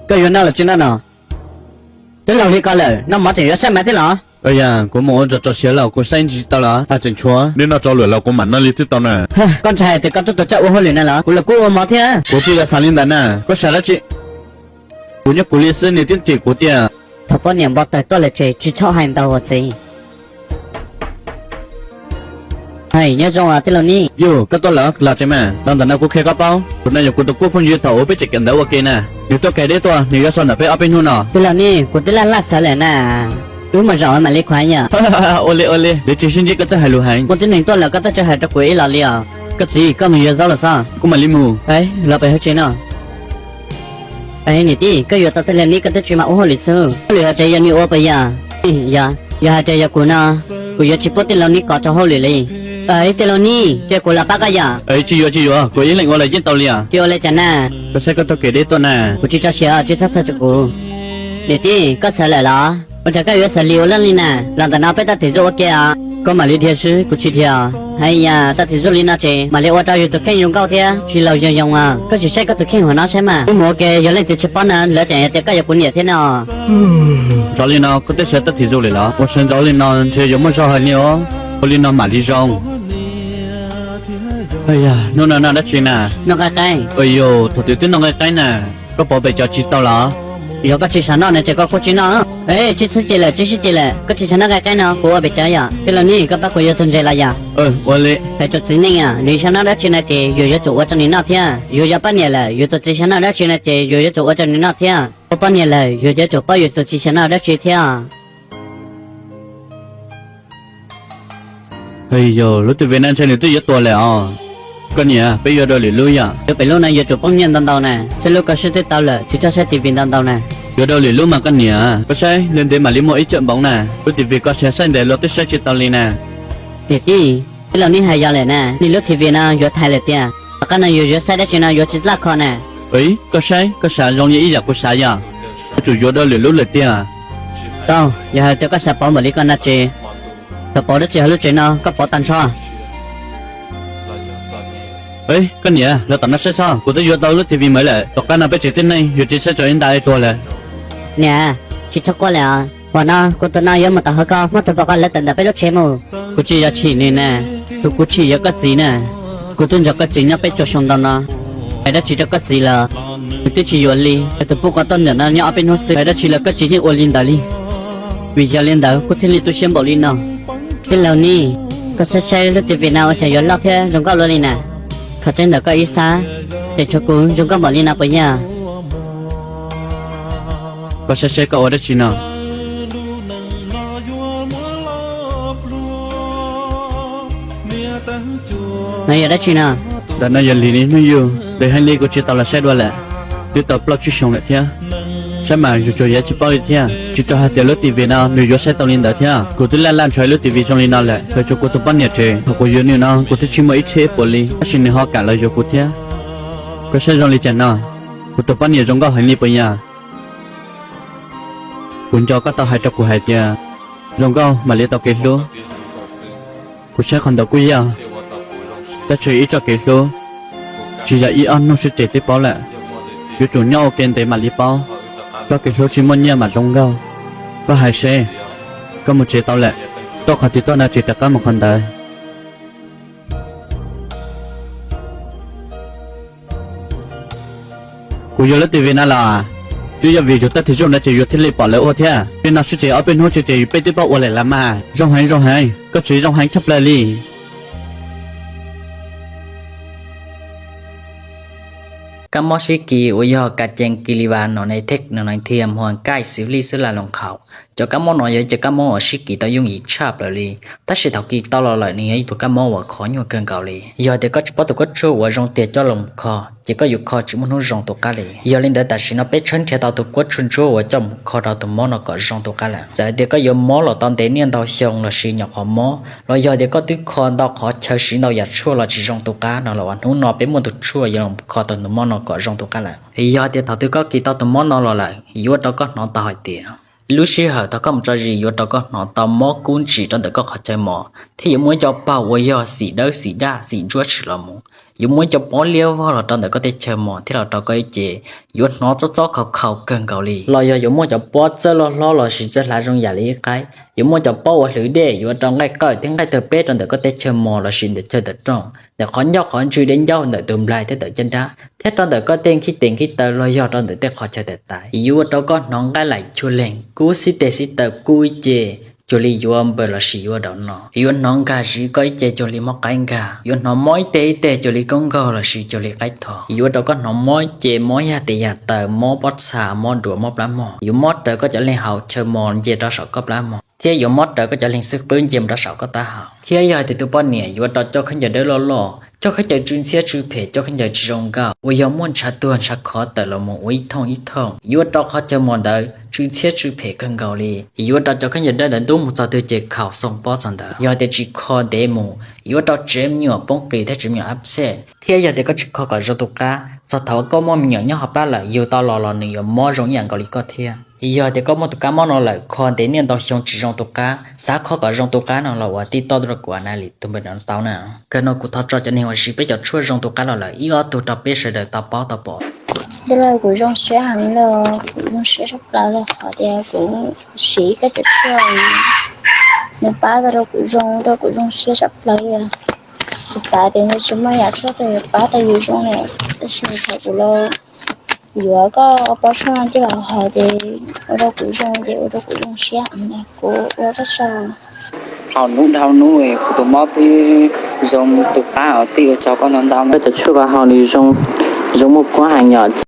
Koj yuav noj los tsis noj no? Twb laug li ko lawm, noj mov tseem yuav saib maiv thiab los? Yog kuv mus ua tso tso siav los kuv saib ntsis tsis tau los tseem tshuav. Nej noj tso lawm los kuv mam noj li thiab tau na. Koj ntshai tias koj tuaj tus txawj ua hauj lwm na los? Kuv los kuj ua mov thiab. Kuv tsis yog xav li ntawd na, koj xav dab tsi? Kuv nyob kuv li xwb, nws thiaj cem kuv tiag. Thaum poj niam npau taws tuaj lawm ces tsis txhob hais ntau os txiv. Hais nyob zoo tij laug Nij. Yus, koj tuaj lawm los tsev mas, los ntawm no kuv qhia koj paub. Tus no yog kuv tus kuj phooj ywg thaum ub peb tseem kawm ntawv ua ke na. Nws tuaj khiav deb tuaj, nws yuav so ntawm peb ob peb hnub no. Tij laug Nij, kuv twb laj laj sawv lawm na. Wb mus zaum mam li khuav yom. Ua li ua li, twb tsis sib ntsib koj txawj hais lus heev. Muaj tib neeg tuaj lawm koj twb tsis hais rau kuv ib los li os. Koj txiv, koj mus yuav zaub los xwb, kuv mam li mus. Los pem hauv tsev no. Niam tij, koj yuav tau tij laug Nij koj twb tsis mam ua hauj lwm xwb, hauj lwm hauv tsev yog nws ua puas yog? Yog, yog hais tias yog kuv no, kuv yuav tsis pub tij laug Nij kov rau hauj lwm li. Tij laug Nij, cia kuv los pab koj yom. Tsis yuav tsis yuav, kuv ib leeg ua los yeej tau li os. Tsis ua li cas na. Koj saib koj taug kev deb tuaj na. Kuv tsis tso siav, tsis txhob txhawj rau kuv. Niam tij, koj sawv lawm los? Ua cas koj yuav xav lis ua luaj li na? Los ntawm no peb tau thim zuj ua ke os. Koj mam li dhia xwb, kuv tsis dhia. Hais yam tau thim zuj li no ces mam li ua rau yus tus kheej zoo nkauj thiab tsis laus yoos yoos os. Koj sim saib koj tus kheej hauv no saib mas. Wb mus ua ke, yog leej twg tsis paub na lawv tseem hais tias koj yog kuv niam thiab no. Ntxov li no koj twb sawv tau thim zuj lawm los? Ua sawv ntxov li no ntshe yuav muaj zog heev li os. Ua li no mam li zoo. Hnub no noj dab tsi na? Noj nqaij qaib. Yus, thaum twg twb noj nqaij qaib na. Koj pov pem cov tsis tau los? Yog koj tsis xav noj na ces koj kuj tsis noj. Tsis txhob cem lawm, tsis sib cem lawm, koj tsis xav noj nqaij qaib no kuv ua pem cov yom. Tij laug Nij, koj pab kuv yuav tus ntses los yom? Ua li. Hais rau txiv neej os, nws xav noj dab tsi no ces yus yuav tsum ua rau nws noj thiab. Yus yog poj niam lawm, yus tus txiv xav noj dab tsi no ces yus yuav tsum ua rau nws noj thiab. Ua poj niam lawm yus yuav tsum paub yus tus txiv xav noj dab tsi thiab. Yog lub T V no ntshe nws twb yuav tuag lawm os. Koj niam, peb yuav dua lwm lub yom? Yuav pem lub no yuav tsum poob nyiaj ntau ntau na. Saib lub koj sib twb tau lawm, tsis txhob saib T V ntau ntau na. Yuav dua lwm lub mas koj niam, koj saib li ntev mam li muaj ib tsawm npoov na. Lub T V koj saib saib ntev luag twb saib tsis tau li na. Niam tij, tij laug Nij hais yog lawm na, nws lub T V no yuav thaiv lawm tiag. Tom qab no yus yuav saib dab tsi no yuav tsis laj kho na. Koj saib, koj xav zoo li ib yam kuv xav yom? Yuav tsum yuav dua lwm lub lawm tiag. Tau, yog hais tias koj xav pauv npaum li ko no ces, xav pauv dab tsi hauv lub tsev no koj pauv tag nrho. Koj niam, los tom no saib txhob, kuv twb yuav tau lub T V maiv lawm, tom qab no peb tsev tib neeg yuav tsis saib tso ib nta tuag lawm. Niam, tsis txhob quaj lawm os. Hmo no kuv tus no yuav mus tom hauv ko, muab tus pom koj lawv tawm ntawm peb lub tsev mus. Kuv tsis yog chim nws na, tus kuv chim yog koj txiv na. Kuv twb nrog koj tsev nyob peb caug xyoo ntau no, hais dab tsi rau koj txiv los nws twb tsis yuav li. Yog tus pub koj tuaj ntawm no nyob ob peb hnub xwb, hais dab tsi los koj txiv yeej ua li ntawd li. Vim yog li ntawd kuv thiaj li tu siab npaum li no. Tij laug Nij, koj saib saib lub T V no ua cas yuav loj thiab zoo nkauj luaj li na. Qhov tseeb ntawm koj ib sab, ces tshuav kuv zoo nkauj npaum li no puas yog? Koj saib saib koj ua dab tsi no? No yog dab tsi no? Ntawm no yog Lis Lis hnub yug, ntev heev li kuv tsis tau los saib dua lawm, twb tau plaub tsib xyoo lawm thiab. Saib mas yus tsuas yuav tsis paub li thiab, tsis tau hais tias lub T V no nws yuav saib tau li ntawd thiab. Kuv twb laj laj ntshaw lub T V zoo li no lawm, txawm tshuav kuv tus poj niam tsev, thaum kuv yuav nws no kuv twb tsis muaj ib txhiab ib puas li, tab sis nws ho kam los yuav kuv thiab. Koj saib zoo li cas no? Kuv tus poj niam zoo nkauj heev li puas yog? Kuv nco koj tau hais rau kuv hais tias zoo nkauj mam li tau kev hlub. Kuv saib qhov ntawd kuj yog, tab sis ib txoj kev hlub tsis yog ib ob hnub sib tseg twb paub lawm, yuav tsum nyob ua ke ntev mam li paub. Txoj kev hlub tsis muaj nyiaj mam zoo nkauj. Koj hais seb, koj mus tsev tau lawm, tuaj qhov twg tuaj no tsis rov qab mus qhov ntawd. Kuv yuav lub T V no los, twb yog vim yus tab thim zuj no ces yus thiaj li pom lawv ua thiab. Peb no sib tseg ob peb hnub tsis tseg peb twb paub ua lawm las mas. Zoo heev zoo heev, koj tsev zoo heev tshaj plaws li. Kab mob sib kis uas yog ka cees kis li vas no ne thej no ne thiam hua kaij xws lij xwb la loos qhaus. Cov kab mob no yog cov kab mob uas sib kis tau yooj yim tshaj plaws li, tab sis thaum kis tau los lawm nws yog ib tug kab mob uas kho nyuaj kawg nkaus li. Yog tias koj tsis paub tus kab tshuaj uas zoo tiag coj los kho, ces koj yuav kho tsis muaj hnub zoo tus qab li. Yog li ntawd tam sim no peb tshawb nrhiav tau tus kab tshuaj ntsuab uas coj mus kho rau tus mob no kom zoo tus qab lawm. Txawm tias koj yuav mob los tau ntev niaj ntau xyoo los sis nyuam qhuav mob, los yog tias koj twb kho ntau qhov chaw siv ntau yam tshuaj los tsis zoo tus qab no los hnub no peb muaj tus tshuaj yuav los kho tau tus mob no kom zoo tus qab lawm. Yog tias thaum twg koj kis tau tus mob no los lawm, yuav ua rau koj hnov tau hais tias lub sij hawm thaum koj mus tso zis yuav ua rau koj hnov tau mob kub ntsim rau ntawm koj qhov chaw mos, thiab yuav muaj ib co paug uas yog xim dawb xim daj xim ntsuab tshwm los mus. Yuav muaj ib cov pob liab vog los rau ntawm koj tej chaw mos thiab los rau koj ib ce, yuav hnov txob txob khaus khaus kawg nkaus li. Los yog yuav muaj cov pob txawj loj hlob lossis txawj hlav zoo yam li ib qaib. Yuav muaj cov pob uas hlwv dej yuav rau nqaij qawj thiab nqaij tawg peb rau ntawm koj tej chaw mos lossis ntawm chaw tawm rooj, ntawm qhov ncauj qhov ntswg, dej ncauj, ntawm tus nplaig thiab ntawm caj nrab, thiab rau ntawm koj tej nkhib tes nkhib taw los yog rau ntawm tej qhov chaw tais tais. Yuav ua rau koj hnov nqaij laim chua leeg, kub xib tes xib taw kub ib ce cuag li yuav npaws lossis yuav daum no. Yuav hnov nkag zis koj ib ce cuag li mob qaib nkag. Yuav hnov mob ib teg ib teg cuag li koob nkaug lossis cuag li qaib tho. Yuav ua rau koj hnov mob ib ce, mob yag tes yag taw, mob pob txha, mob duav, mob plab mog. Yuav mob raws koj cov leeg haus chaw mos nce rau saum koj plab mog, thiab yuav mob raws koj cov leeg xwb pwb nce mus rau saum koj taub hau. Thiab yog hais tias tus poj niam yuav ua rau coj khaub ncaws dawb loj loj, coj khaub ncaws tsw ntxhiab tsw phem, coj khaub ncaws tsis zoo nkauj uas yog muaj ntshav tuag ntshav khov tawm los mus ua ib thooj ib thooj, yuav ua rau qhov chaw mos ntawd tsw ntxhiab tsw phem kawg nkaus li. Yuav ua rau cov khaub ncaws dawb ntawd ntub mus txog twg ces khaus xoo pob txog ntawd. Yog tias tsis kho ntev mus, yuav ua rau tsev me nyuam poob qis thiab tsev me nyuam abscess. Thiab yog tias koj tsis kho kom zoo tus qab, txog thaum koj muaj me nyuam nyob hauv plab lawm, yug tau los los nws yuav mob zoo ib yam nkaus li koj thiab. Yog tias koj muaj tus kab mob no lawm, kho ntev niaj ntau xyoo tsis zoo tus qab, xav kho kom zoo tus qab no los ua tij toj rau kuv a na li tus npawb no tau na. Kawg no kuv thov tso cov neeg uas siv peb cov tshuaj zoo tus qab los lawm ib ob tug rau peb sawv daws tau paub tau pom. Tus los kuv zoo siab heev los kuv zoo siab tshaj plaws los qhov tias kuv siv koj cov tshuaj, nws pab tau rau kuv zoo, rau kuv zoo siab tshaj plaws li. Kuv xav tias nws tsis muaj yam tshuaj twg yuav pab tau yus zoo li, tab sis thaum kuv los yuav koj pob tshuaj no coj los haus ces ua rau kuv zoo, ces ua rau kuv zoo siab heev li. Kuv ua txhua zaus, haus hnub dhau hnub kuv tus mob twb zoo tus qab os, tij ua tsaug koj ntau ntau. Koj cov tshuaj koj haus nws zoo, zoo muaj kuab heev yom.